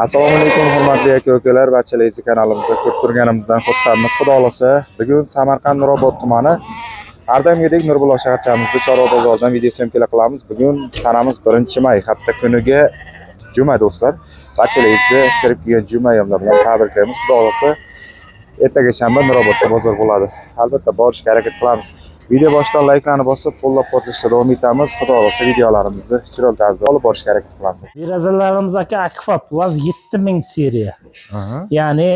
Assalomu alaykum, hurmatli aka-ukalar, barchalarni kanalimizda ko'rib turganimizdan xursandmiz. Xudo xolasa, bugun Samarqand Nurobod tumani har doimgidek Nurbuloq shaharchamizda Chorva bozoridan video syomkalar qilamiz. Bugun sanamiz 1-may, hafta kuniga juma do'stlar. Barchalarni kirib kelgan juma ayyomlari bilan tabriklaymiz. Xudo xolasa, ertaga shanba Nurobodda bozor bo'ladi. Albatta borishga harakat qilamiz. Video boshidan layklarni bosib, qo'llab-quvvatlashda davom etamiz. Xudo xolasa videolarimizni chiroyli tarzda olib borishga harakat qilamiz. Derazalarimiz aka Akfa Plus 7000 seriya. Ya'ni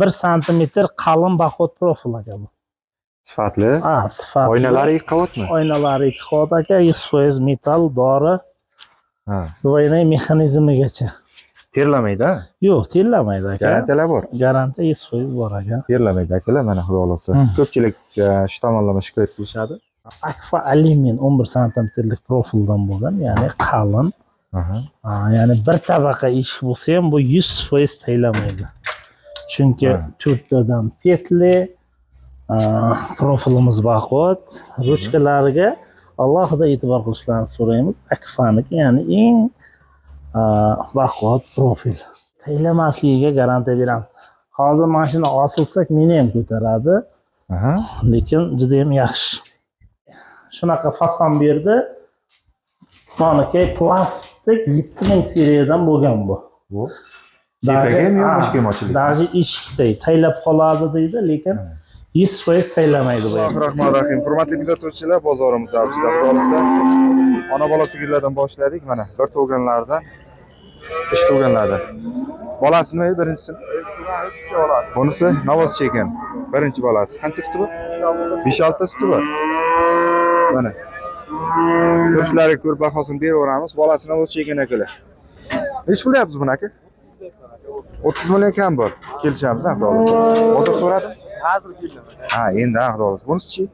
1 santimetr qalin baquvvat profil aka bu. Sifatli. Ha, sifatli. Oynalari ikki qavatmi? Oynalari ikki qavat aka, 100% metall, dori, Ha. двойной mexanizmigacha. Terlamaydi, ha? Yo'q, terlamaydi aka. Garantiyalar bor. Garantiya 100% bor aka. Terlamaydi akalar, mana xudo xolasa. Ko'pchilik shu tomonlama shikoyat qilishadi. Akfa alyumin 11 santimetrlik profildan bo'lgan, ya'ni qalin. Ha, ya'ni bir tabaqa eshik bo'lsa ham bu 100% terlamaydi. Chunki to'rttadan петли, profilimiz baquvvat, ruchkalariga alohida e'tibor qilishlarini so'raymiz. Akfaniki, ya'ni eng baquvvat profil. Taylamasligiga garantiya beramiz. Hozir mashina osilsak meni ham ko'taradi, lekin juda ham yaxshi. Shunaqa fason berdi. Maniki plastik 7000 seriyadan bo'lgan bu. Bu tepagami yo boshqa mochilik? Даже eshikday taylab qoladi deydi, lekin 100% taylamaydi bu ham. Bismillahirrohmanirrohim. Hurmatli kuzatuvchilar, bozorimiz avjida, xudo xolasa. Ona bola sigirlardan boshladik mana, bir tug'ganlardan, uch tug'ganlardan. Bolasi nima edi birinchisi? Bunisi novvoschi ekan. Birinchi bolasi. Qancha suti bor? 5-6 suti bor. Mana. Turishlariga ko'rib bahosini beraveramiz. Bolasi novvoschi ekan akalar. Nechi pul deyapsiz buni aka? 30 million kam bor. Kelishamiz, ha, xudo xolasa. Bozor so'radim. Hozir keldim. Ha, endi ha, xudo xolasa. Bunisi-chi?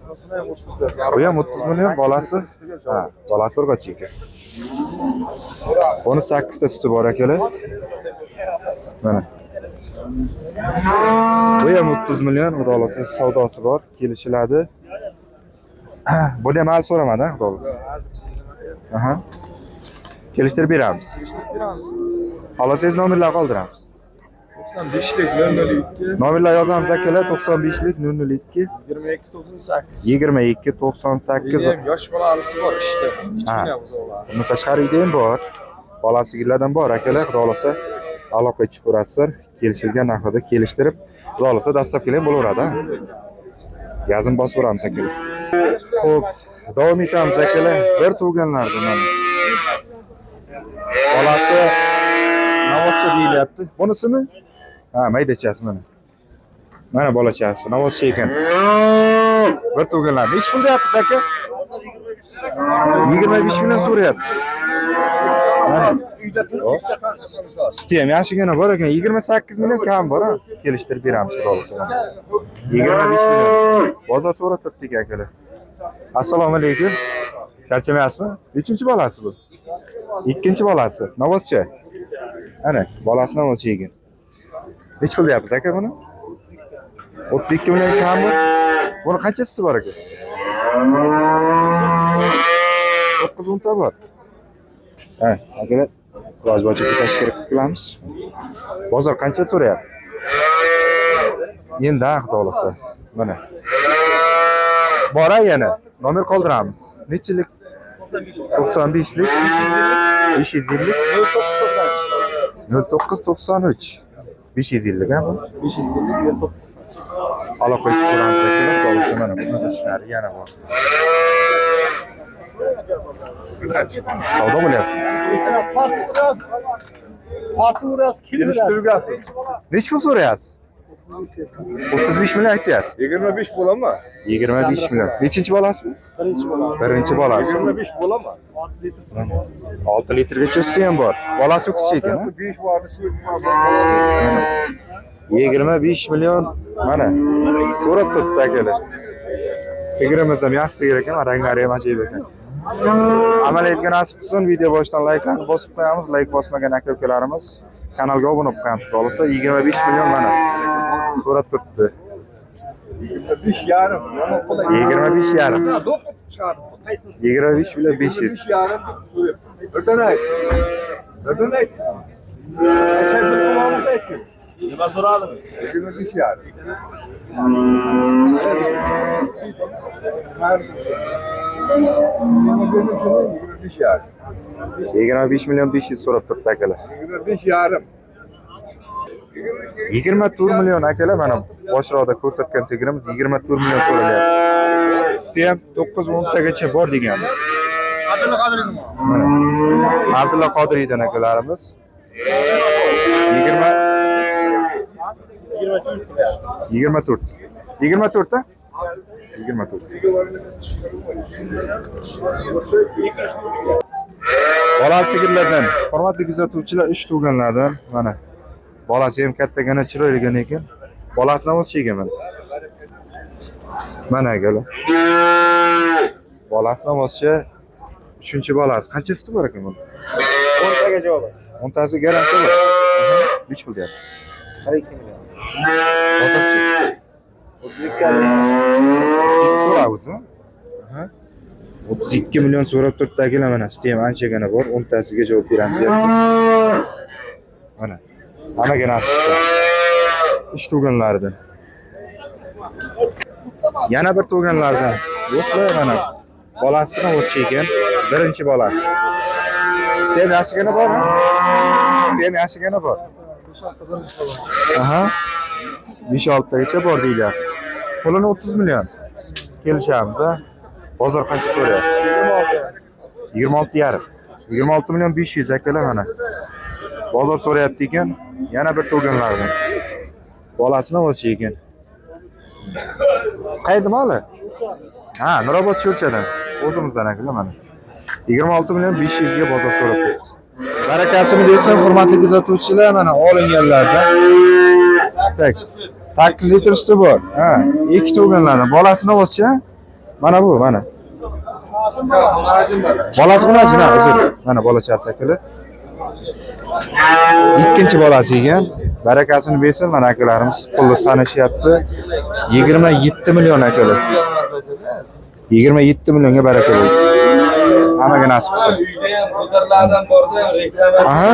Bunisini ham 30. Bu ham 30 million, bolasi. Ha, bolasi urg'ochi ekan. Buni 8 ta suti bor akalar. Mana. Bu ham 30 million, xudo xolasa savdosi bor, kelishiladi. Buni ham hali so'ramadi, ha, xudo xolasa. Aha. Kelishtirib beramiz. Beramiz. Xohlasangiz nomerlar qoldiramiz. 95lik 002. Nomerlar yozamiz akalar: 95lik 002 22 98. 22 98. Uyda ham yosh bolalisi bor ishda. Kichkina buzovlar. Bundan tashqari uyda ham bor. Bola sigirlardan bor akalar, xudo xolasa aloqaga chiqaverasizlar. Kelishilgan narxida kelishtirib, xudo xolasa доставка ham bo'laveradi, ha. Gazini bosib yuboramiz akalar. Xo'p, davom etamiz akalar. Bir tug'ganlardi mana. Bolasi novvoscha deyilyapti. Bunisimi? Ha, maydachasi mana. Mana bolachasi, novvoscha ekan. Bir tug'ganlar. Nechi pul deyapsiz aka? 25 million so'rayapti. Uyda turib bitta Suti ham yaxshigina bor ekan. 28 million kam bor, ha. Kelishtirib beramiz xudo xolasa. 25 million. Bozor so'rab turibdi ekan akalar. Assalomu alaykum. Charchamayapsizmi? Nechinchi bolasi bu? Ikkinchi bolasi. Novvoscha. Ana, bolasi novvoscha ekan. Nechi pul deyapsiz aka buni? 32 million kammi? Buni qancha suti bor aka? 9 ta bor. Ha, akalar, iloji boricha tashkil qilib qilamiz. Bozor qancha so'rayapti? Endi ha, xudo xolasa. Mana. Bor yana. Nomer qoldiramiz. Nechilik? 95lik 550 0993 550 ha bu? 550 09. Aloqaga chiqaramiz akalar, xudo xolasa mana bundan tashqari yana bor. Savdo bo'lyapti. Kelishtirib gapir. Nechi pul so'rayapsiz? 35 million aytyapsiz. 25 bo'ladimi? 25 million. Nechinchi bolasi bu? Birinchi bola. Birinchi bolasi. 25 bo'ladimi? 6 litrgacha suti ham bor. Bolasi kichik ekan, ha? 5 bordi, suv bor. 25 million mana so'rab turibsiz akalar. Sigirimiz ham yaxshi sigir ekan, ranglari ham ajoyib ekan. Amalingizga nasib qilsin, video boshidan layklarni bosib qo'yamiz. Layk bosmagan aka-ukalarimiz kanalga obuna bo'lib qo'yamiz. Xudo xolasa 25 million mana so'rab turibdi. 25 yarim, yomon qilay. 25 yarim. Do'q etib chiqardim. 25 million 500. 25 yarim deb so'rayapti. Birdan ayt. Birdan ayt. Qancha Nima so'radingiz? 25 yarim. 25 yarim. 25 million 500 so'rab turibdi akalar. 25 yarim. 24 million akalar, mana boshroqda ko'rsatgan sigirimiz 24 million so'ralyapti. Suti ham 9-10 tagacha bor degan. Abdulla Qodiriymi? Mana. Abdulla Qodiriydan akalarimiz. 24. 24 ta? 24. Bola sigirlardan, hurmatli kuzatuvchilar, 3 tug'anlardan mana. Bolasi ham kattagina, chiroyligina ekan. Bolasini o'zi yegan mana. Mana akalar. Bolasini o'zicha 3-bolasi. Qancha suti bor ekan buni? 10 taga javob. 10 tasi garanti bor. Nechi pul deyapti? 42 million. Bozorchi. 32 million. So'rabmiz, ha? 32 million so'rab turibdi akalar, mana suti ham anchagina bor. 10 tasiga javob beramiz deyapti. Mana. Hammaga nasib qilsin. 3 tug'anlaridan. Yana bir tug'anlardan. Do'stlar, mana bolasini o'zi ekan, birinchi bolasi. Suti ham yaxshigina bor, ha? Suti ham yaxshigina bor. Aha. 5-6 tagacha bor deyilyapti. Pulini 30 million. Kelishamiz, ha? Bozor qancha so'rayapti? 26 yarim. 26 million 500 akalar mana. Bozor so'rayapti ekan, yana bir tug'anlardan. Bolasini o'zi ekan. Qayerda moli? Ha, Nurobod Sho'rchadan. O'zimizdan akalar mana. 26 million 500 ga bozor so'rab turibdi. Barakasini bersin, hurmatli kuzatuvchilar, mana olinganlardan. Tak. 8 litr suti bor. Ha, ikki tug'anlardan. Bolasini o'zi, mana bu, mana. Bolasi xunajin, ha, uzr. Mana bolachasi akalar. Ikkinchi bolasi ekan. Barakasini bersin, mana akalarimiz pulni sanashyapti. 27 million akalar. 27 millionga baraka bo'ldi. Hammaga nasib qilsin. Uyda ham motorlardan borda reklama. Aha.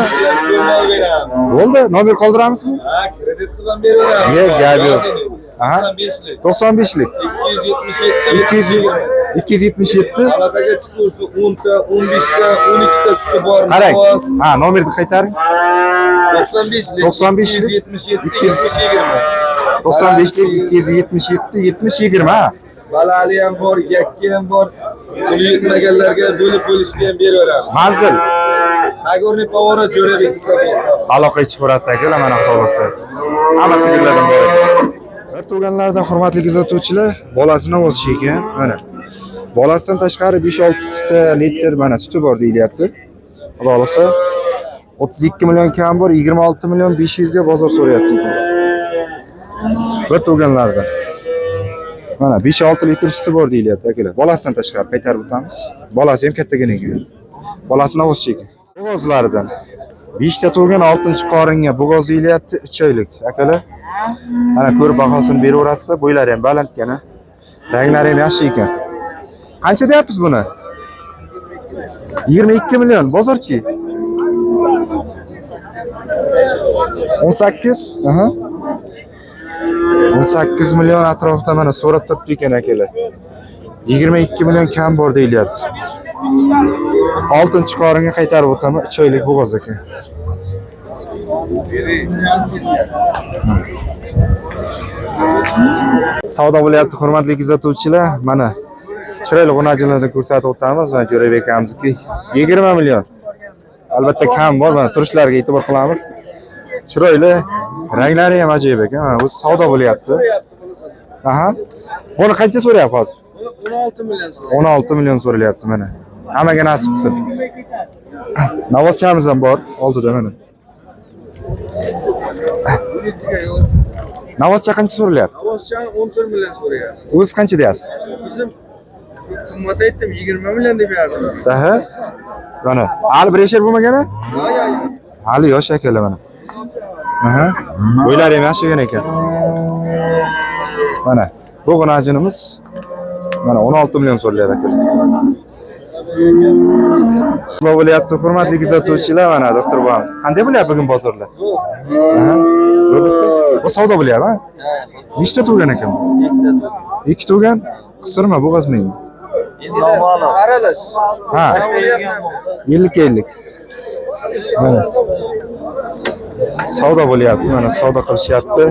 Ko'rmay beramiz. Bo'ldi, nomer qoldiramizmi? Ha, kredit qilib ham beraveramiz. Yo'q, gap yo'q. Aha. 95lik. 95lik. 277 277. Aloqaga chiqaversa 10 ta, 15 ta, 12 ta suti bor. Qarang. Navoz. Ha, nomerni qaytaring. 95lik. 95lik. 277 70 20. 95lik 277 70 20 ha. Balali ham bor, yakka ham bor. Puli yetmaganlarga bo'lib bo'lishga ham beraveramiz. Manzil. Nagorniy Povara Jo'rabek Isobov. Aloqaga chiqaverasiz akalar, mana xudo xohlasa. Hamma sigirlardan bor ekan. Bir tug'anlardan hurmatli kuzatuvchilar, bolasini o'zi ekan, mana. Bolasidan tashqari 5-6 ta litr mana suti bor deyilyapti. Xudo xohlasa 32 million kam bor, 26 million 500 ga bozor so'rayapti ekan. Bir tug'anlardan. Mana 5-6 litr suti bor deyilyapti akalar. Bolasidan tashqari qaytarib o'tamiz. Bolasi ham kattagina ekan. Bolasini o'zi ekan. Bo'g'ozlaridan 5 ta tug'gan 6-qoringa bo'g'oz deyilyapti, 3 oylik akalar. Mana ko'rib bahosini beraverasizlar, bo'ylari ham balandgina. Ranglari ham yaxshi ekan. Qancha deyapsiz buni? 22 million, bozorchi. 18, aha. 18 million atrofida mana so'rab turibdi ekan akalar. 22 million kam bor deyilyapti. 6-qoringa qaytarib o'taman, 3 oylik bo'g'oz ekan. Savdo bo'lyapti, hurmatli kuzatuvchilar. Mana chiroyli g'unajinlarni ko'rsatib o'tamiz. Mana Jo'rabek akamizniki 20 million. Albatta kam bor, mana turishlariga e'tibor qilamiz. Chiroyli, ranglari ham ajoyib ekan. Mana bu savdo bo'lyapti. Aha. Buni qancha so'rayapti hozir? 16 million so'rayapti. 16 million so'ralyapti mana. Hammaga nasib qilsin. Navozchamiz ham bor oldida mana. Navozcha qancha so'ralyapti? Navozchani 14 million so'rayapti. O'zi qancha deyapsiz? O'zim qimmat aytdim, 20 million deb berdim. Aha. Mana hali bresher bo'lmagan-a? Hali yosh akalar mana. Aha. Bo'ylari ham yaxshigina ekan. Mana bu g'unajinimiz mana 16 million so'ralyapti akalar. Bo'lyapti, hurmatli kuzatuvchilar, mana doktor bo'lamiz. Qanday bo'lyapti bugun bozorlar? Zo'r bo'lsa. Bu savdo bo'lyapti, ha? Nechta tug'gan ekan bu? Ikki tug'gan. Qisirmi, bo'g'azmiymi? Aralash. Ha. 50-50. Mana. Savdo bo'lyapti, mana savdo qilishyapti.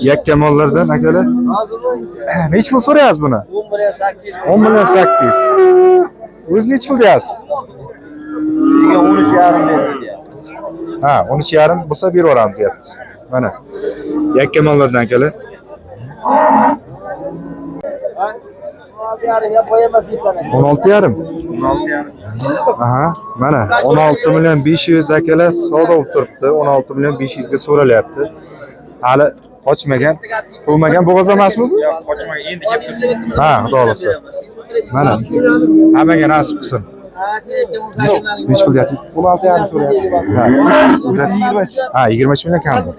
Yakka mollardan akalar. Nechi pul so'rayapsiz buni? 10 million 8. 10 million 8. O'zi nechi pul deyapsiz? 13,5 berdi. Ha, 13,5 bo'lsa beraveramiz deyapti. Mana. Yakka mollardan akalar. 16,5. Aha, mana 16 million 500 akalar savdo bo'lib turibdi. 16 million 500 ga so'ralyapti. Hali qochmagan, tug'magan bo'g'oz emasmi bu? Yo'q, qochmagan, endi kelib. Ha, xudo xolasa. Mana. Hammaga nasib qilsin. Nechi pul deyapti? 16,5 so'rayapti. Ha. O'zi 23. Ha, 23 million kam bor.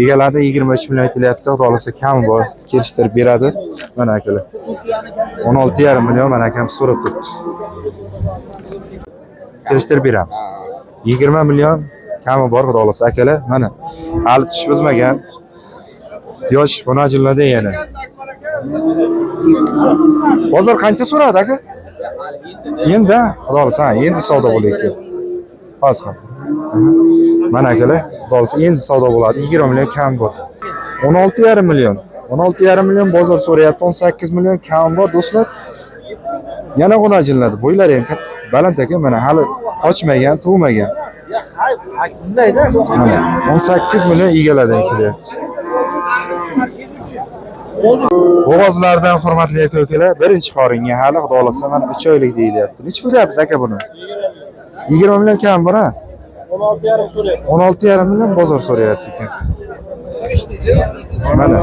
Egalarida 23 million aytilyapti. Xudo xolasa kami bor. Kelishtirib beradi. Mana akalar. 16,5 million mana akam so'rab turibdi. Kelishtirib beramiz. 20 million kami bor, xudo xolasa akalar. Mana hali tish buzmagan. Yosh xonajinlarda yana. Bozor qancha so'radi aka? Endi, xudo xolasa, endi savdo bo'layotgan. Hozir. Mana akalar, xudo xolasa endi savdo bo'ladi. 20 million kam bor. 16,5 million. 16,5 million bozor so'rayapti. 18 million kam bor do'stlar. Yana xonajinlarda bo'ylari ham baland ekan, mana hali qochmagan, tug'magan. Mana 18 million egalardan kelyapti. Bo'g'ozlardan hurmatli aka-ukalar, birinchi qoringa hali xudo xolasa mana 3 oylik deyilyapti. Nechi pul deyapsiz aka buni? 20 million kam bor, ha? 16,5 so'rayapti. 16,5 million bozor so'rayapti ekan. Mana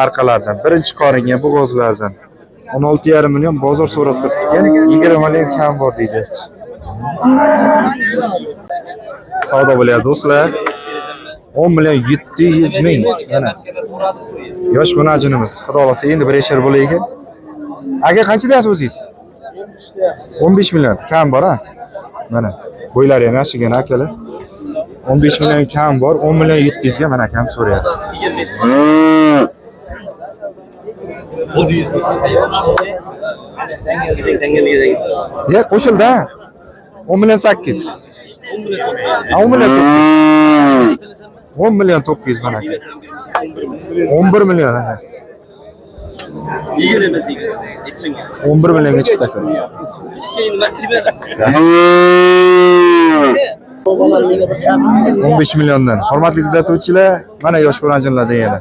arqalardan birinchi qoringa bo'g'ozlardan 16,5 million bozor so'rab turibdi ekan, 20 million kam bor deyilyapti. Savdo bo'lyapti do'stlar. 10 million 700 ming. Mana yosh xonajinimiz, xudo xolasa endi bir yashar bo'lar ekan. Aka qancha deyapsiz o'zingiz? 15 million kam bor, ha? Mana bo'ylari ham yaxshigina akalar. 15 million kam bor, 10 million 700 ga mana akam so'rayapti. Ya qo'shildi, ha? 10 million 8. 10 million 9. 10 million 900 mana aka. 11 million aka. 11 millionga chiqdi aka. 15 milliondan. Hurmatli kuzatuvchilar, mana yosh xo'ranjinlarda yana.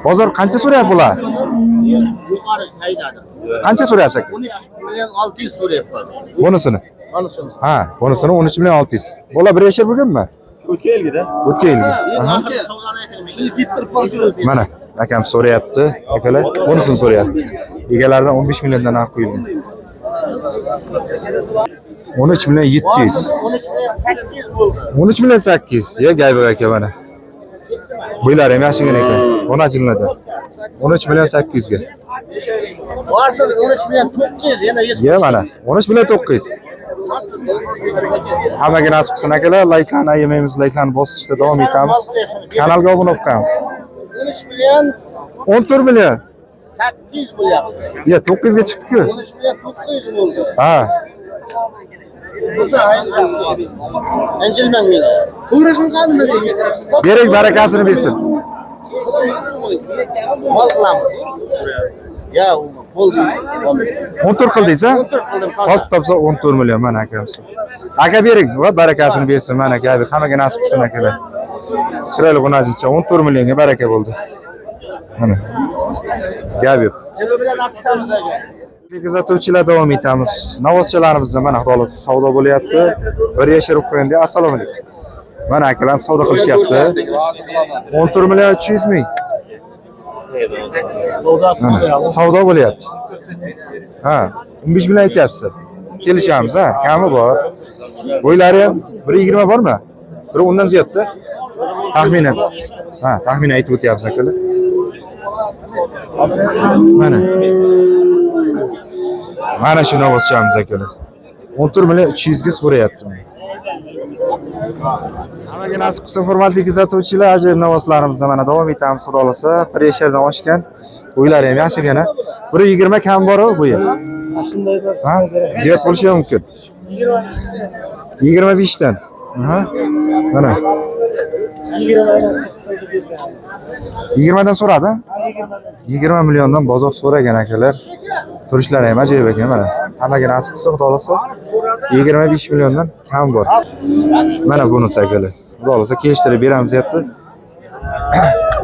Bozor qancha so'rayapti bular? Yuqori haydadi. Qancha so'rayapsiz aka? 13 million 600 so'rayapman. Bunisini. Bunisini. Ha, bunisini 13 million 600. Bola bir yashar bo'lganmi? O'tgan yilgida. O'tgan yilgi. Aha. Mana akam so'rayapti, akalar, bunisini so'rayapti. Egalaridan 15 milliondan narx qo'yilgan. 13 million 700. 13 million 800 bo'ldi. 13 million 800. Ya gaybir aka mana. Bo'ylari ham yaxshigina ekan. Xonajinlarda. 13 million 800 ga. Varsa 13 million 900 yana 100. Ya mana 13 million 900. Hammaga nasib qilsin akalar, layklarni ayamaymiz, layklarni bosishda davom etamiz. Kanalga obuna bo'lib qo'yamiz. 13 million 14 million. 800 bo'lyapti. Ya 900 ga chiqdi-ku. 13 million 900 bo'ldi. Ha. Bo'lsa injilmang meni. To'g'risini qanday deydi? Berek barakasini bersin. Mol qilamiz. Ya bo'ldi. 14 qildingiz, ha? 14 qildim. Sotib topsa 14 million mana akamiz. Aka bering va barakasini bersin mana aka. Hammaga nasib qilsin akalar. Chiroyli xonajincha 14 millionga baraka bo'ldi. Mana. Gap yo'q. Kilo bilan olib aka. Kuzatuvchilar davom etamiz. Navozchilarimizda mana xudo xolasa savdo bo'lyapti. Bir yashar qo'yindi. Assalomu alaykum. Mana akalar savdo qilishyapti. 14 million 300 ming. Mana savdo bo'lyapti. Ha, 15 million aytyapsiz. Kelishamiz, ha, kami bor. Bo'ylari ham 1.20 bormi? Bir undan ziyodda. Taxminan. Ha, taxminan aytib o'tyapmiz akalar. Mana. Mana shu novvoschamiz akalar. 14 million 300 ga so'rayapti. Hammaga nasib qilsin, hurmatli kuzatuvchilar, ajoyib novvoslarimizda mana davom etamiz, xudo xolasa. Bir yashardan oshgan, bo'ylari ham yaxshigina. 1.20 kam bor bu yer. Ha? Ziyod bo'lishi ham mumkin. 25 dan. Aha. Mana. 20 dan so'radi. 20 milliondan bozor so'ragan akalar. Turishlari ham ajoyib ekan mana. Hammaga nasib qilsin, xudo xolasa. 25 milliondan kam bor. Mana bunisi akalar. Xudo xolasa kelishtirib beramiz deyapti.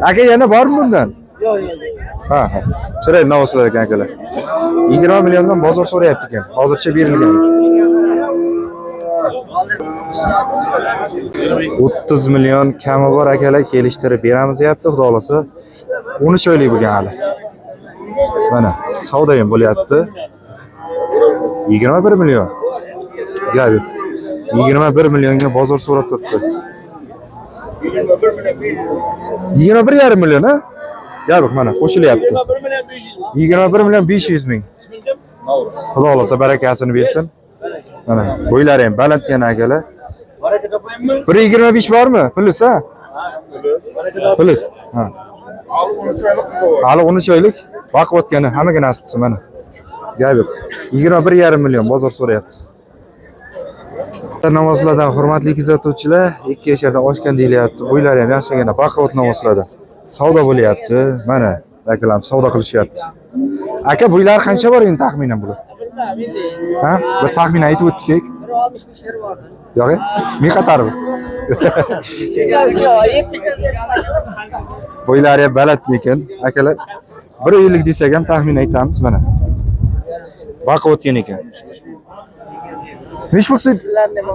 Aka yana bormi bundan? Yo'q, yo'q. Ha, ha. Chiroyli novvoslar ekan akalar. 20 milliondan bozor so'rayapti ekan. Hozircha berilgan. 30 million kami bor akalar, kelishtirib beramiz deyapti, xudo xolasa. 13 oylik bo'lgan hali. Mana savdo ham bo'lyapti. 21 million. Gap yo'q. 21 millionga bozor so'rab turibdi. 21,5 million, ha? Gap yo'q, mana qo'shilyapti. 21 million 500 ming. Xudo xolasa barakasini bersin. Mana bo'ylari ham balandgina akalar. 1.25 bormi? Plus, ha? Plus. Ha. Hali 13 oylik boqayotgani hammaga nasib qilsin mana. Gap yo'q. 21,5 million bozor so'rayapti. Novvoslardan hurmatli kuzatuvchilar, 2 yashardan oshgan deyilyapti. Bo'ylari ham yaxshigina baquvvat novvoslardan. Savdo bo'lyapti. Mana akalar savdo qilishyapti. Aka, bo'ylari qancha bor endi taxminan bular? Ha? Bir taxmin aytib o'tdik. 65'leri vardı. Yo'q, men qatori. Biraz yok, 70 Bo'ylari ham baland lekin akalar 1.50 desak ham taxmin aytamiz mana. Boqib o'tgan ekan. Nechi pul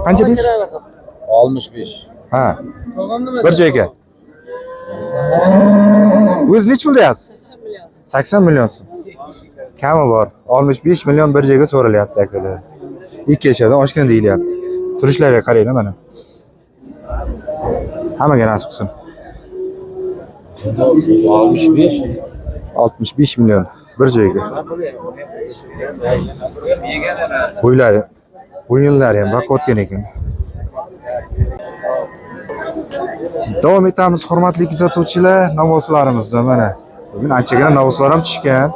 Qancha deysiz? 65. Ha. Bir joyga. O'zi nechi pul deyapsiz? 80 million so'm. Kami bor. 65 million bir joyga so'ralyapti akalar. 2 yashardan oshgan deyilyapti. Turishlariga qaranglar mana. Hammaga nasib qilsin. 65. 65 million bir joyga. Bo'ylari, bo'yinlari ham boqayotgan ekan. Davom etamiz hurmatli kuzatuvchilar, novvoslarimizni mana. Bugun anchagina novvoslar ham tushgan.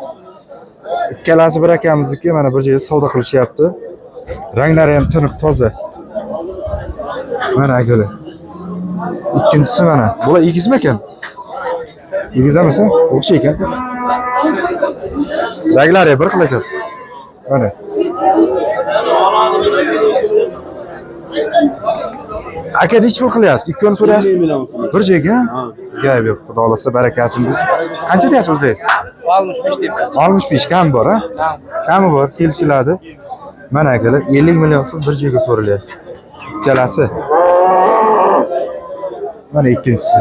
Ikkalasi bir akamizniki mana bir joyda savdo qilishyapti. Ranglari ham tiniq, toza. Mana akalar. Ikkinchisi mana. Bular egizmi ekan? Egiz emas, o'xshaydi ekan. Ranglari bir xil ekan. Mana. Aka nechi pul qilyapsiz? Ikkovini so'rayapsiz. Bir joyga? Gap yo'q, xudo xolasa barakasini bersin. Qancha deyapsiz o'zingiz? 65 deb. 65 kam bor, ha? Kami bor, kelishiladi. Mana akalar, 50 million so'm bir joyga so'ralyapti. Ikkalasi. Mana ikkinchisi.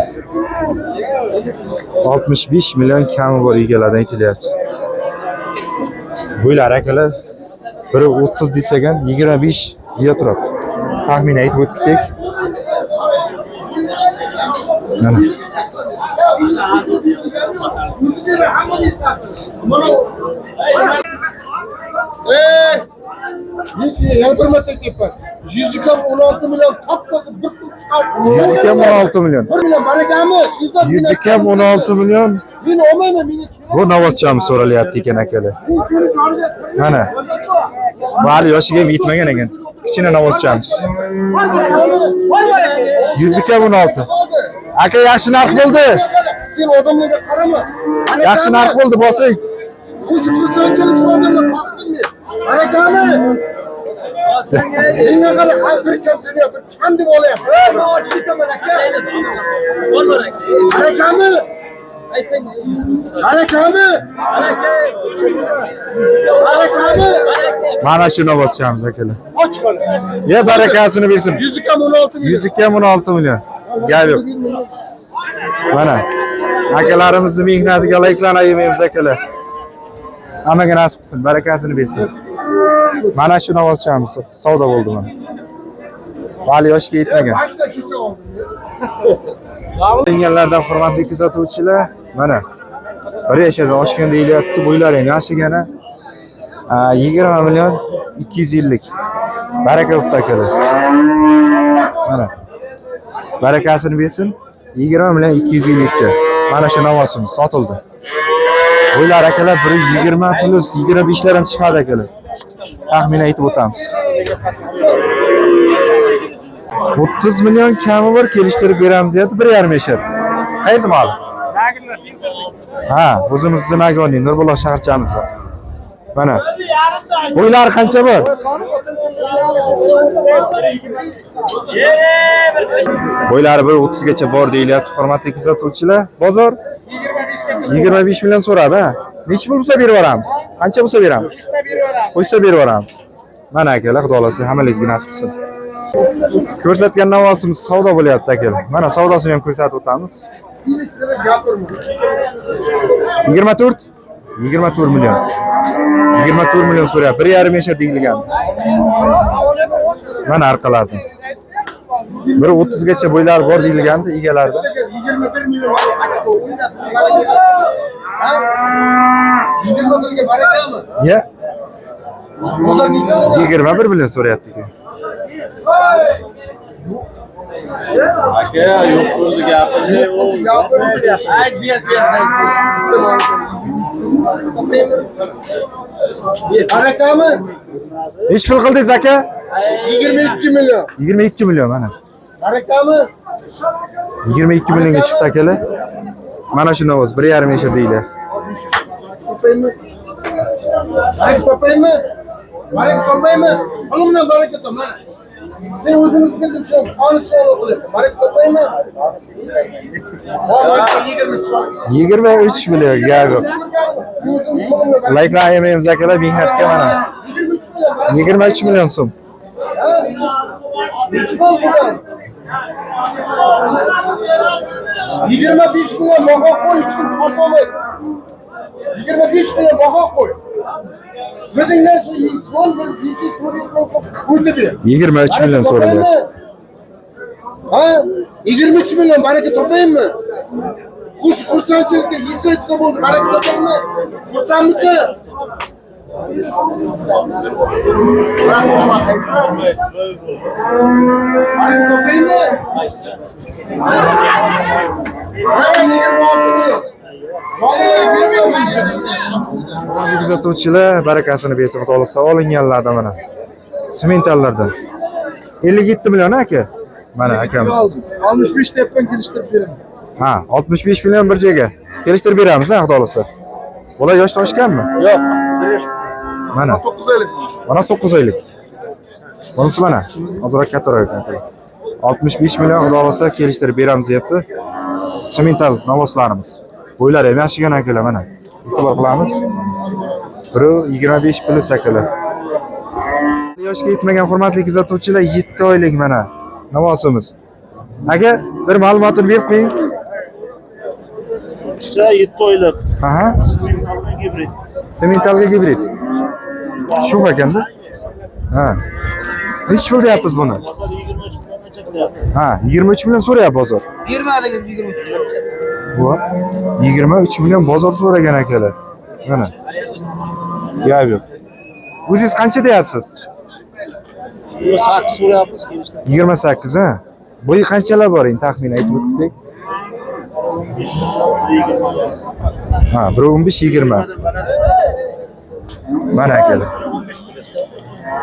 65 million kami bor egalardan aytilyapti. Bo'ylari akalar biri 30 desak ham 25 ziyodroq. Taxmin aytib o'tdik. Mana. Yana bir marta aytyapman. 100 kam 16 million top-toza bir pul chiqardi. 100 kam 16 million. 1 million barakami? 100 kam 16 million. Men olmayman, meni Bu novvoschamiz so'ralyapti ekan akalar. Mana. Bu hali yoshiga ham yetmagan ekan. Kichkina novvoschamiz. 100 kam 16. Aka yaxshi narx bo'ldi. Sen odamlarga qarama. Yaxshi narx bo'ldi, bosing. Xush xursandchilik shu odamlar taqdirli. Barakami? Menga qara, ha bir kam dunyo, bir kam deb olyapti. Men olib ketaman aka. Barakami? Barakami? Barakami? Mana shu novvoschamiz akalar. Och qani. Ya barakasini bersin. 100 kam 16 million. 100 kam 16 million. Gap yo'q. Mana akalarimizni mehnatiga layklarni ayamaymiz akalar. Hammaga nasib qilsin, barakasini bersin. Mana shu novvoschamiz savdo bo'ldi mana. Hali yoshga yetmagan. Deganlardan hurmatli kuzatuvchilar, mana bir yashardan oshgan deyilyapti, bo'ylari ham yaxshigina. 20 million 250. Baraka bo'pti akalar. Mana. Barakasini bersin. 20 million 250 ga. Mana shu navosimiz sotildi. Bo'ylar akalar 120 plus 25 lar ham chiqadi akalar. Taxminan aytib o'tamiz. 30 million kami bor, kelishtirib beramiz deyapti, 1,5 yashar. Qayerda moli? Ha, o'zimizni Nagoniy Nurbuloq shaharchamiz. Mana. Bo'ylari qancha bor? Bo'ylari 1.30 gacha bor deyilyapti, hurmatli kuzatuvchilar. Bozor 25 million so'radi, ha. Necha pul bo'lsa berib yuboramiz? Qancha bo'lsa beramiz? Qo'shsa berib yuboramiz. Mana akalar, Xudo xolasa hammalaringizga nasib qilsin. Ko'rsatgan navosimiz savdo bo'lyapti akalar. Mana savdosini ham ko'rsatib o'tamiz. 24 24 million. 24 million so'rayapti. 1,5 yashar deyilgan. Mana orqalardan. 1.30 gacha bo'ylari bor deyilgandi egalarida. 21 million. 21 ga barakami? Ya. 21 million so'rayapti ekan. Aka, yo'q so'zni gapirmay. Barakami? Necha pul qildingiz aka? 22 million. 22 million mana. Barakami? 22 millionga chiqdi akalar. Mana shu navoz 1,5 yashar deyiladi. Baraka topaymi? Baraka topaymi? Qo'limdan baraka top mana. Sen o'zimizniki deb sen qonishni qilyapsan. Baraka topaymi? Ha, baraka 23 bor. 23 million gap yo'q. Layklar ayamaymiz akalar mehnatga mana. 23 million. 23 million so'm. Ha? 25 million baho qo'y, hech kim tortolmaydi. 25 million baho qo'y. Bidingdan shu 10 bir 5 4 o'tib ber. 23 million so'ralyapti. Ha? 23 million baraka topaymi? Xush xursandchilikda yesa ichsa bo'ldi, baraka topaymi? Xursandmisan? Baraka topaymi? Qara 26 million. Hurmatli kuzatuvchilar, barakasini bersin, Xudo xolasa olinganlardan mana. Sementallardan. 57 million aka. Mana akamiz. 65 deyapman, kelishtirib beraman. Ha, 65 million bir joyga. Kelishtirib beramiz, ha, Xudo xolasa. Bular yoshdan oshganmi? Yo'q. Mana. 9 oylik. Mana 9 oylik. Bunisi mana. Ozroq kattaroq ekan. 65 million Xudo xolasa kelishtirib beramiz deyapti. Semental novoslarimiz. Bo'ylari ham yaxshi ekan akalar mana. E'tibor qilamiz. 1.25 plus akalar. Yoshga yetmagan hurmatli kuzatuvchilar, 7 oylik mana novosimiz. Aka, bir ma'lumotini berib qo'ying. 7 oylik. Aha. Gibrid. Sementalga gibrid. Shu ekanda. Ha. Nechi pul deyapmiz buni? Bozor 23 milliongacha qilyapti. Ha, 23 million so'rayapti bozor. 20 23 million. Bu 23 million bozor so'ragan akalar. Mana. Gap yo'q. O'zingiz qancha deyapsiz? 28 so'rayapmiz, kelishtirib. 28 ha. Bo'yi qanchalar bor endi taxminan aytib o'tdik. Ha, 1.15 20. Mana akalar.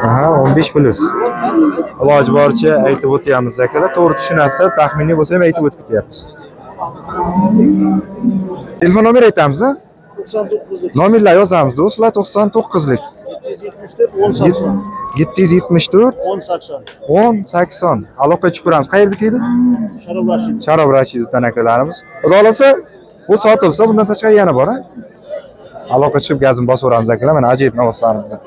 Aha, 15 plus. Iloji boricha aytib o'tyapmiz akalar. To'g'ri tushunasizlar, taxminiy bo'lsa ham aytib o'tib ketyapmiz. Telefon nomer aytamiz, ha? 99lik. Nomerlar yozamiz, do'stlar, 99lik. 774 1080. 774 1080. 10 80. Aloqa chiqaramiz. Qayerdaki edi? Sharob Rashid. Sharob Rashidovdan akalarimiz. Xudo xolasa, bu sotilsa, bundan tashqari yana bor, ha? Aloqa chiqib gazini bosaveramiz akalar. Mana ajoyib novvoslarimizdan.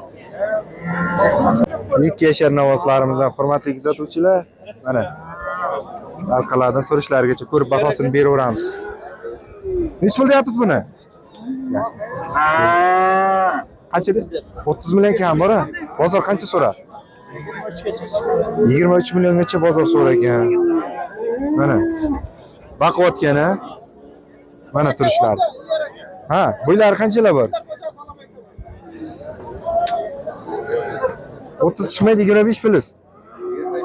2 yashar novvoslarimizdan hurmatli kuzatuvchilar, mana orqalardan turishlarigacha ko'rib bahosini beraveramiz. Necha pul deyapmiz buni? Qancha deb? 30 million kam bor, ha? Bozor qancha so'radi? 23 milliongacha bozor so'ragan. Mana. Baqayotgan, ha? Mana turishlari. Ha, bo'ylari qanchalar bor? 30 chiqmaydi, 25 plus.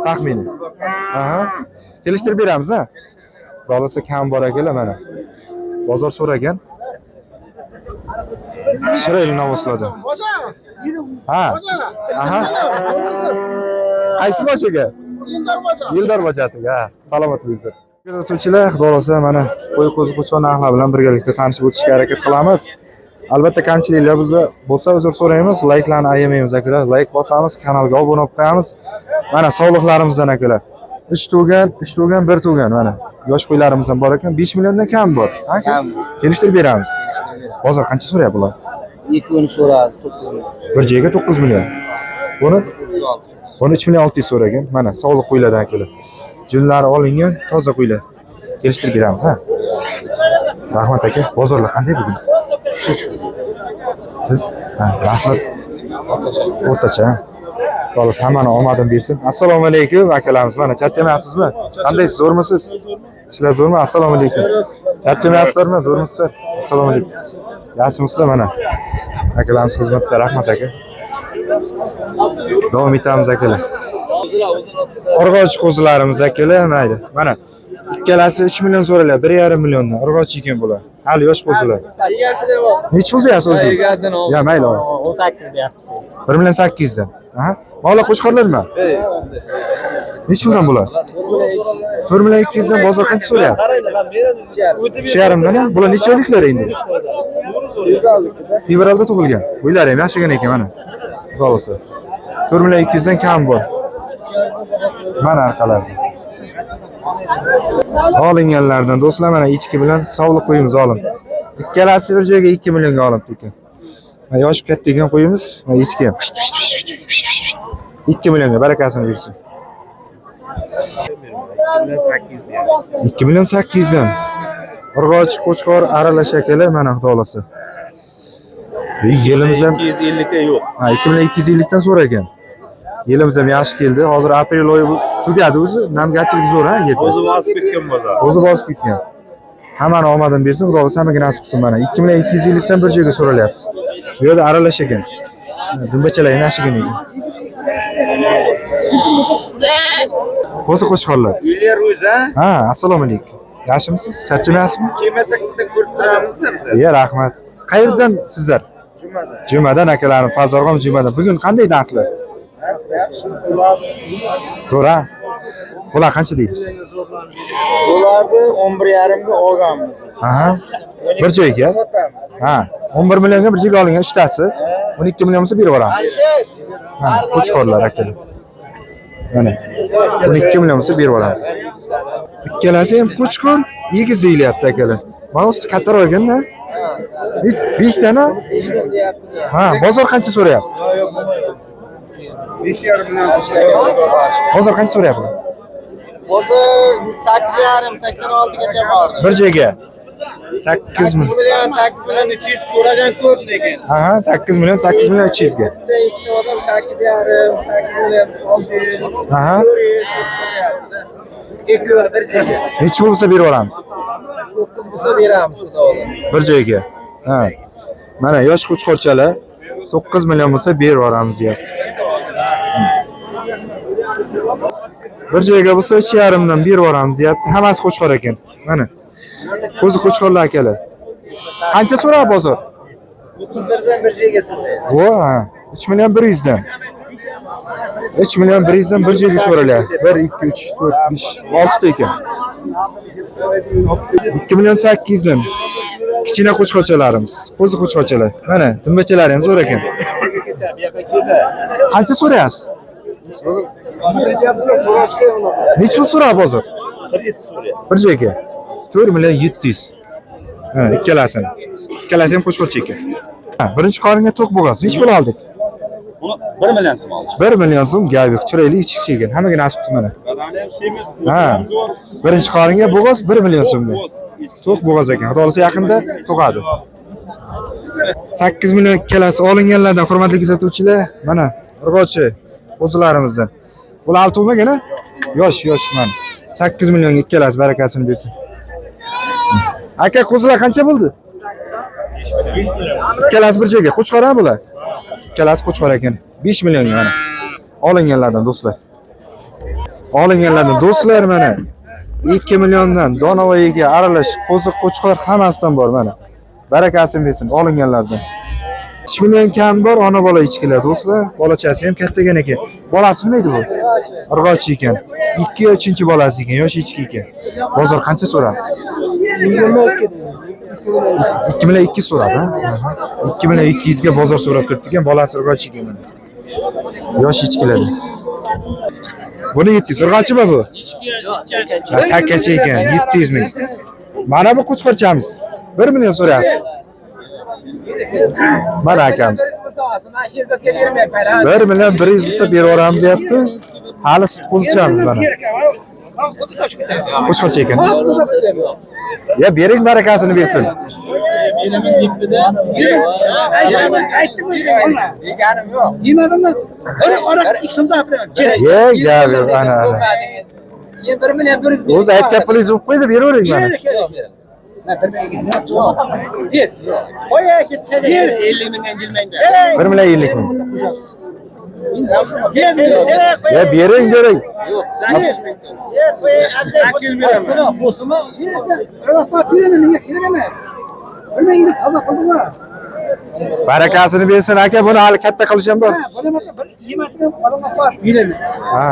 Taxmini. Aha. Kelishtirib beramiz, ha? Xudo kam bor akalar mana. Bozor so'ragan. Chiroyli novvoslardan. Ha. Aha. Qaysi bochaga? Yildor bojasiga. Ha. Salomat bo'linglar. Kuzatuvchilar, xudo xolasa mana qo'y qo'zi qo'chqor narxlar bilan birgalikda tanishib o'tishga harakat qilamiz. Albatta kamchiliklar bo'lsa uzr so'raymiz, layklarni ayamaymiz akalar. Layk bosamiz, kanalga obuna bo'lib qo'yamiz. Mana sovliqlarimizdan akalar. 3 tug'an, 3 tug'an, 1 tug'an mana. Yosh qo'ylarimizdan bor ekan, 5 milliondan kam bor. Ha, kelishtirib beramiz. Bozor qancha so'rayapti bular? 2 so'radi, 9 million. Bir joyga 9 million. Buni Buni 3 million 600 so'ragan. Mana sovliq qo'ylardan akalar. Junlari olingan, toza qo'ylar. Kelishtirib beramiz, ha? Rahmat aka. Bozorlar qanday bugun? Siz? Ha, rahmat. O'rtacha. Ha? Xudo hammani omadini bersin. Assalomu alaykum akalarimiz. Mana charchamayapsizmi? Qandaysiz? Zo'rmisiz? Ishlar zo'rmi? Assalomu alaykum. Charchamayapsizlarmi? Zo'rmisizlar? Assalomu alaykum. Yaxshimisizlar mana? Akalarimiz xizmatda. Rahmat aka. Davom etamiz akalar. Urg'och qo'zilarimiz akalar, mayli. Mana ikkalasi 3 million so'ralar, 1,5 milliondan. Urg'och ekan bular. Hali yosh qo'zilar. Nechi pul deyapsiz o'zingiz? Ya mayli. 18 deyapmiz. 1 million 800 dan. Aha. Mavla qo'chqorlarmi? Nechi puldan bular? 4 million 200 dan bozor qancha so'rayapti? 3,5 dan. Bular necha oyliklar endi? Fevralda tug'ilgan. Bular ham yashagan ekan mana. Xudo xolasa. 4 million 200 dan kam bor. Mana orqalarida. Olinganlardan do'stlar mana echki bilan sovliq qo'yimiz olim. Ikkalasi bir joyga 2 millionga olinibdi ekan. Mana yoshi katta ekan qo'yimiz, mana echki ham. 2 millionga barakasini bersin. 2 million 800 dan. Urg'och, qo'chqor aralash akalar mana xudo xolasa. Yilimiz ham 250 ta yo'q. Ha, 2 million 250 dan so'ragan. Yilimiz ham yaxshi keldi. Hozir aprel oyi tugadi o'zi. Namgarchilik zo'r ha, yerda. O'zi bosib ketgan bozor. O'zi bosib ketgan. Hammani omadini bersin, Xudo xolasa hammaga nasib qilsin mana. 2 million 250 dan bir joyga so'ralyapti. Bu yerda aralash ekan. Dumbachalar ham yaxshigina ekan. Qo'zi qo'chqorlar. Uylar o'zi, ha? Ha, assalomu alaykum. Yaxshimisiz? Charchamayapsizmi? Kelmasak sizdan ko'rib turamizda biz. Iya, rahmat. Qayerdan sizlar? Jumadan. Jumadan akalarim, Pazarg'om Jumadan. Bugun qanday narxlar? Yaxshi. Zo'r ha? Bular qancha deymiz? Ularni 11,5 ga olganmiz. Aha. Bir joyga? Sotamiz. Ha, 11 millionga bir joyga olingan uchtasi. 12 million bo'lsa berib yuboramiz. Ha, qo'chqorlar akalar. Mana 12 million bo'lsa berib yuboramiz. Ikkalasi ham qo'chqor, egiz deyilyapti akalar. Mana o'zi kattaroq ekanda. 5 tana? Ha, bozor qancha so'rayapti? 5,5 million. Bozor qancha so'rayapti? Hozir 8,5 86 gacha bordi. Bir joyga 8 million. 8 million 8 million 300 so'ragan ko'p lekin. Aha, 8 million 8 million 300 ga. Bitta ikkita odam 8,5 8 million 600 Aha. 400 so'rayapti. Ikkovini bir joyga. Necha bo'lsa berib yuboramiz? 9 bo'lsa beramiz xudo xolasa. Bir joyga. Ha. Mana yosh qo'chqorchalar 9 million bo'lsa berib yuboramiz deyapti. Bir joyga bo'lsa 3,5 dan berib yuboramiz deyapti. Hammasi qo'chqor ekan. Mana. Qo'zi qo'chqorlar akalar. Qancha so'rab bozor? 31 dan bir joyga so'rayapti. O, ha. 3 million 100 dan. 3 million 100 dan bir joyga so'ralyapti. 1 2 3 4 5 6 ta ekan. 2 million 800 dan. Kichkina qo'chqorchalarimiz, qo'zi qo'chqorchalar. Mana dumbachalari ham zo'r ekan. Qancha so'rayapsiz? Necha pul so'rab bozor? Bir joyga 4 million 700. Mana ikkalasini. Ikkalasi ham qo'chqorcha ekan. Ha, birinchi qoringa to'q bo'g'oz. Necha pul oldik? Buni 1 million so'm oldik. 1 million so'm gap yo'q. Chiroyli ichki ekan. Hammaga nasib qilsin mana. Badani ham semiz, Ha. Birinchi qoringa bo'g'oz 1 million so'mga. To'q bo'g'oz ekan. Xudo xolasa yaqinda tug'adi. 8 million ikkalasi olinganlardan hurmatli kuzatuvchilar, mana urg'ochi qo'zilarimizdan. Bular hali tug'magan a? Yosh, yosh mana. 8 millionga ikkalasi barakasini bersin. Aka, qo'zilar qancha bo'ldi? Ikkalasi bir joyga. Qo'chqor ha bular? Ikkalasi qo'chqor ekan. 5 millionga mana. Olinganlardan do'stlar. Olinganlardan do'stlar mana 2 milliondan donavoyiga aralash qo'zi qo'chqor hammasidan bor mana. Barakasini bersin olinganlardan. 3 million kam bor ona bola echkilar do'stlar. Bolachasi ham kattagan ekan. Bolasi nima edi bu? Urg'ochi ekan. 2 yo 3 bolasi ekan, yosh echki ekan. Bozor qancha so'radi? 2 million 2 so'radi, ha? 2 million 200 ga bozor so'rab turibdi ekan, bolasi urg'ochi ekan mana. Yosh echkilar. Buni 700 urg'ochimi bu? Ha, takacha ekan, 700 ming. Mana bu qo'chqorchamiz. 1 million so'rayapti. Mana akamiz. 1 million 100 bo'lsa berib yuboramiz deyapti. Hali qo'zichamiz mana. Qo'chqorcha ekan. Ya bering barakasini bersin. Deganim yo'q. Yemadimmi? Bir ora 2 so'm bilaman. Kerak. Ye, gap yo'q, ana ana. Keyin 1 million 100 O'zi aytgan pulingizni o'qib qo'ydi, beravering mana. Ber. Qo'ya ketdi. Ber. 50 mingdan jilmangda. 1 million 50 ming. Ber. Ya bering, bering. Yo'q. Menga kerak emas. Bir ming toza qildim. Barakasini bersin aka, buni hali katta qilish ham bor. Bir yemadimi odamga bor. Beraman. Ha.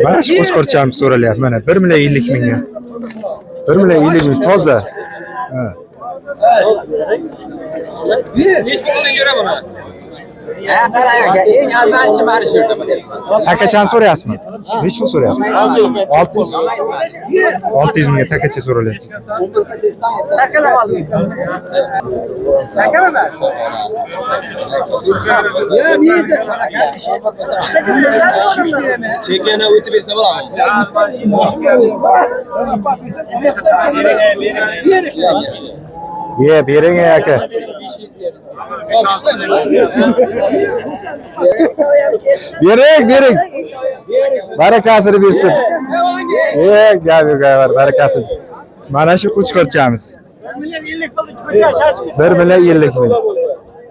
Mana shu qo'chqorchamiz so'ralyapti mana 1 million 50 mingga. 1 million 50 ming toza. Ha. Necha puldan yuraman? Ha, qarang aka, eng arzonchi mana shu yerda bo'lyapti. Takachani so'rayapsizmi? Necha pul so'rayapsiz? 600. 600 mingga takacha so'ralyapti. Chekini o'tib bersa bo'ladimi? Ye, bering ey aka. Bering, bering. Barakasini bersin. Ey, gap yo'q, gap barakasini. Mana shu qo'chqorchamiz. 1 million 50 ming.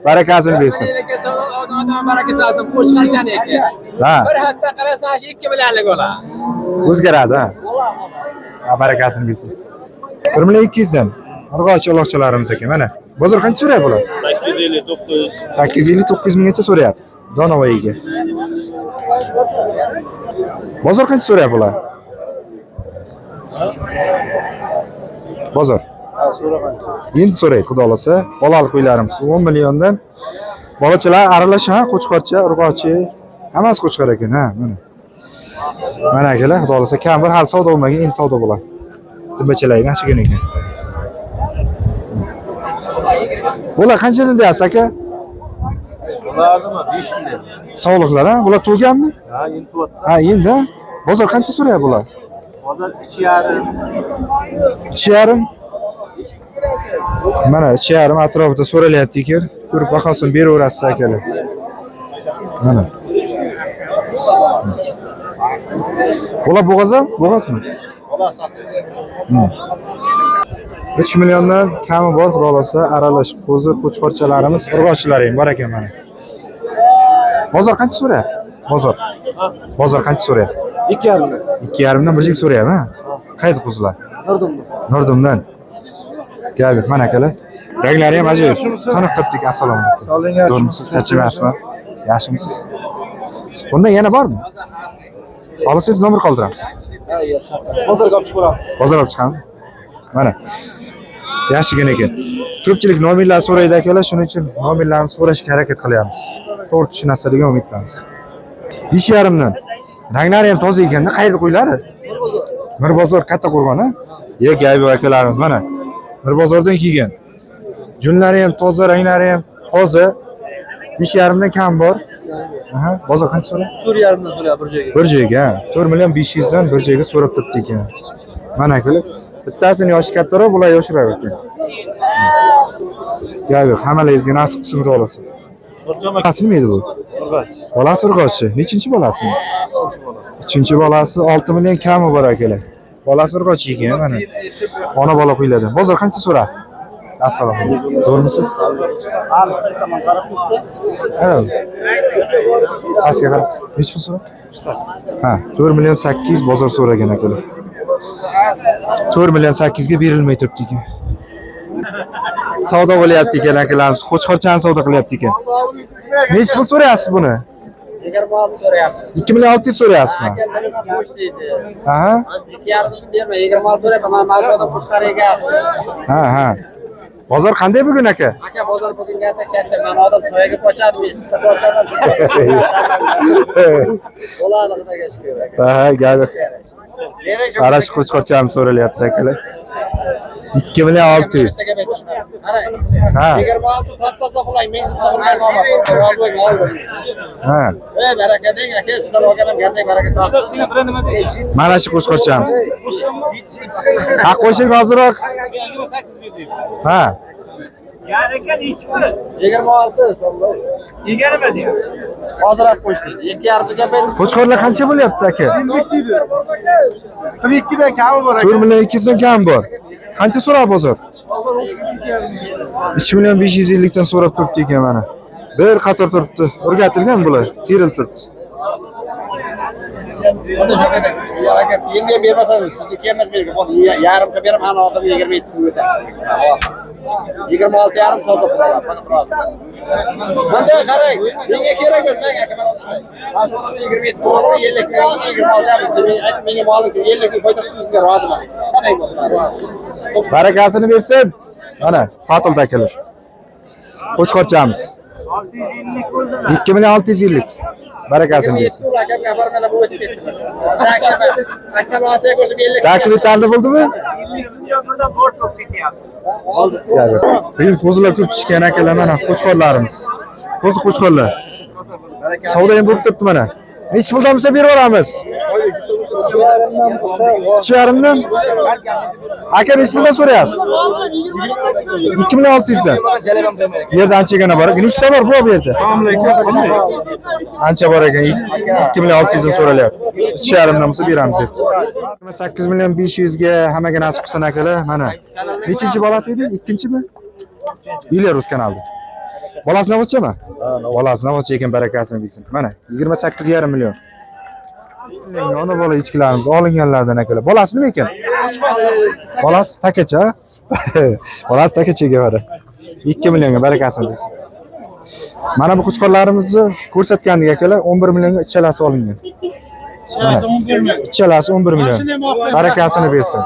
Barakasini bersin. Odam baraka topsin, qo'chqorchaniki. Ha, Bir hafta qarasan, shu 2 millionlik bo'ladi. o'zgaradi ha. Ha, barakasini bersin. 1 million 200 dan. Urg'ochi uloqchalarimiz ekan mana. Bozor qancha so'rayapti bular? 859. 859 minggacha so'rayapti. Donavoyiga. Bozor qancha so'rayapti bular? Bozor. Endi so'raydi, xudo xolasa. Bolali qo'ylarimiz 10 milliondan. Bolachalar aralash ha, qo'chqorcha, urg'ochi, hammasi qo'chqor ekan ha, mana. Mana akalar, xudo xolasa, kam bir hali savdo bo'lmagan, endi savdo bo'ladi. Dumbachalar yaxshigina ekan. Bular qanchadan deyapsiz aka? Bularnimi 5 million. Sog'liqlar ha? Bular tug'ganmi? Ha, endi tug'yapti. Ha, endi ha? Bozor qancha so'rayapti bular? Bozor 3,5. 3,5. Mana 3,5 atrofida so'ralyapti ekan. Ko'rib bahosini beraverasiz akalar. Mana. Bular bo'g'ozmi? Bo'g'ozmi? 3 milliondan kami bor, xudo xolasa, aralash qo'zi qo'chqorchalarimiz, urg'ochilar ham bor ekan mana. Bozor qancha so'rayapti? Bozor. Bozor qancha so'rayapti? 2,5. 2,5 dan bir jik so'rayapti, ha? Qayerda qo'zilar? Nurdumda. Nurdumdan. Gap yo'q, mana akalar. Ranglari ham ajoyib. Taniq turibdik, assalomu alaykum. Zo'rmisiz, charchamayapsizmi? Yaxshimisiz? Bundan yana bormi? Olsangiz nomer qoldiramiz. Bozorga olib chiqamiz. Bozor olib chiqamiz. Mana. Yaxshigina ekan. Ko'pchilik nomerlarni so'raydi akalar, shuning uchun nomerlarni so'rashga harakat qilyapmiz. To'g'ri tushunasiz degan umiddamiz. 5,5 dan. Ranglari ham toza ekanda, qayerda qo'ylari? Mirbozor Kattaqo'rg'on, ha? Ye, gap yo'q akalarimiz mana. Mirbozordan kelgan. Junlari ham toza, ranglari ham toza. 5,5 dan kam bor. Aha, bozor qancha so'rayapti? 4,5 dan so'rayapti bir joyga. Bir joyga, ha. 4 million 500 dan bir joyga so'rab turibdi ekan. Mana akalar, bittasini yoshi kattaroq, bular yoshroq ekan. Gap yo'q, hammalaringizga nasib qilsin, xudo xolasa. Bolasi nima edi bu? Bolasi urg'ochi. Nechinchi bolasi? Uchinchi bolasi 6 million kami bor akalar. Bolasi urg'ochi ekan mana. Ona bola qo'yiladi. Bozor qancha so'radi? Assalomu alaykum. To'g'rimisiz? Ha. Pastga qarab. Necha pul so'radi? Ha, 4 million 800 bozor so'ragan akalar. 4 million 800 ga berilmay turibdi ekan. Savdo bo'lyapti ekan akalarimiz. Qo'chqorchani savdo qilyapti ekan. Necha pul so'rayapsiz buni? 26 so'rayapmiz. 2 million 600 so'rayapsizmi? Aka buni qo'sh deydi. Aha. 2,5 berma, 26 so'rayapman. Mana shu odam qo'chqor egasi. Ha, ha. Bozor qanday bugun aka? Aka bozor bugun gardak charchab, mana odam soyaga qochadi, men issiqqa tortaman. Bo'ladi, Xudoga shukr aka. Ha, gap. Bering shu. Mana shu qo'chqorcham so'ralyapti akalar. 2 million 600. Qarang. Ha. 26 top-toza qiling, men sizni qurgan nomard. Rozi bo'ling, oldim. Ha. Ey baraka deng aka, sizdan olgan ham gardak baraka topsin. Mana shu qo'chqorchamiz. Ha, qo'shing hozirroq. Ha. 26 so'mlar. 20 deyapti. Hozir qo'shdik. 2,5 ga berdim. Qo'chqorlar qancha bo'lyapti aka? 42 dan kami bor 4 million 200 dan kam bor. Qancha so'rab bozor? 3 million 550 dan so'rab turibdi ekan mana. Bir qator turibdi. O'rgatilgan bular, terilib turibdi. Unda shu aka, endi ham bermasangiz, sizniki emas menga. Bor, yarim qilib beraman, ana odam 27 ga o'tadi. 26,5 toza qilaman, faqat rozi. Bunday qarang, menga kerak emas, menga aka mana shunday. Mana shu odamga 27 pul 50 ming, 26,5 men aytib menga molingiz 50 ming foyda qilsa sizga roziman. Sanang bo'ldi. Barakasini bersin. Mana sotildi akalar. Qo'chqorchamiz. 2 million 650. Barakasini bersin. 27 akamga aparmalar, bu o'tib ketdi. Akmal Osiyoga qo'shib 50. Taklif bo'ldimi? Bugun qo'zilar ko'p tushgan akalar, mana qo'chqorlarimiz. Qo'zi qo'chqorlar. Savdo ham bo'lib turibdi mana. Necha puldan bo'lsa berib yuboramiz? 3,5 dan? Aka necha puldan so'rayapsiz? 2 million 600 dan. Bu yerda anchagina bor. Nechta bor bu yerda? Ancha bor ekan. 2 million 600 dan so'ralyapti. 3,5 dan bo'lsa beramiz debdi. 8 million 500 ga hammaga nasib qilsin akalar. Mana. Nechinchi bolasi edi? Ikkinchimi? Belarus kanalida. Bolasi navochami? Bolasi navocha ekan, barakasini bersin. Mana 28,5 million. Ona bola echkilarimiz olinganlardan akalar. Bolasi nima ekan? Bolasi takacha. Bolasi takachaga mana. 2 millionga barakasini bersin. Mana bu qo'chqorlarimizni ko'rsatgandik akalar, 11 millionga ichalasi olingan. Ichalasi 11 million. Barakasini bersin.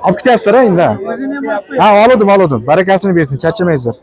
Olib ketyapsizlar endi. Ha, oldim, oldim. Barakasini bersin, charchamaysizlar.